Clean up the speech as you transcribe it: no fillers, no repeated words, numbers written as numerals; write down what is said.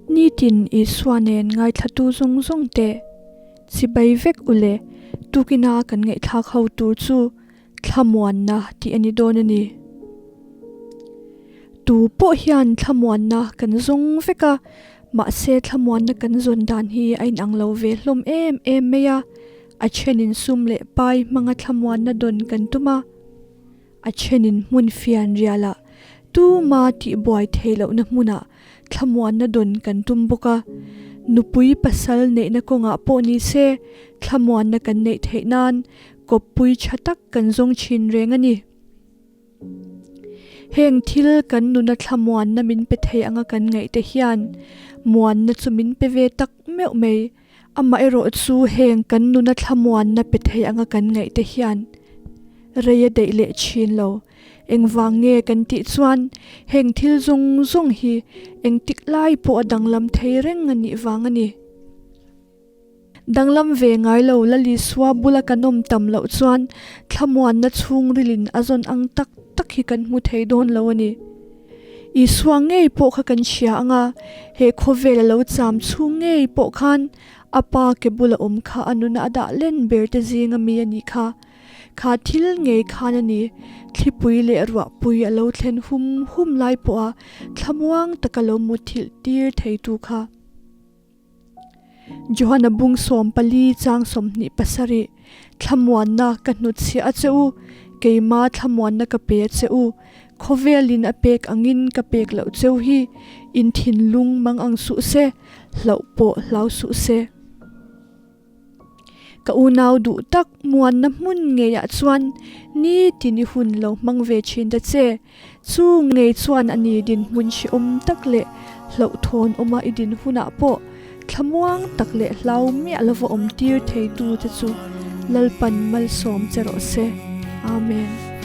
Nitin Isua nen ngaithlatu zawng zawng te chibai vek u le, tukina kan ngaihthlak ho tur chu thlamuanna tih a ni dawn a ni. Tu pawh hian thlamuanna kan zawng vek a, mahse thlamuanna kan zawn dan hi a inang lo ve hlawm em em mai a, a thenin sum leh pai hmanga thlamuanna dawn kan tum a, A thenin hmun fian rialah tuma tihbuai theih lohna hmunah thlamuanna dawn kan tum bawk a. Nupui pasal neihna kawngah pawh ni se thlamuanna kan neih theih nan kawppui tha tak kan zawng thin reng a ni. Heng thil kan nuna thlamuanna min pe thei anga kan ngaih te hian muanna chu min pe ve tak meuh mai. Amaherawh chu heng kan nuna thlamuanna pe thei anga kan ngaih te hian rei a daih leh thin lo. Engvang nge kan tih chuan heng thil zawng zawng hi engtik lai pawh a danglam thei reng a nih vang a ni. Danglam ve ngai lo Lalisua bula kan awm tam loh chuan thlamuanna chhungrilin a zawn ang tak tak hi kan hmu thei dawn lo a ni. Isua ngei pawh kha kan hria ang a, he khawvel a lo cham chhung ngei pawh khan a pa ke bula awm kha a nuna a dah len ber te zinga mi a nih kha. Kha thil ngei khan a ni, thlipui leh ruahpui a lo thlen hum hum lai pawha thlamuang taka lo muthilh tir theitu kha. Johana bung 14 chang 27, Thlamuanna ka hnutchhiah a che u, keima thlamuanna ka pe a che u, khawvelin a pek angin ka pek loh cheu hi, in thinlung mang ang suh se, hlauh pawh hlau suh se. Ka unau duh tak muanna hmun ngeiah chuan nitin i hun lo hmang ve thin ta che. Chu ngei chuan a ni dinhmun hrehawm tak leh hlauhthawn awma i din hunah pawh thlamuang tak leh hlau miah lova awm tir theitu te chu Lalpan malsawm che rawh se. Amen.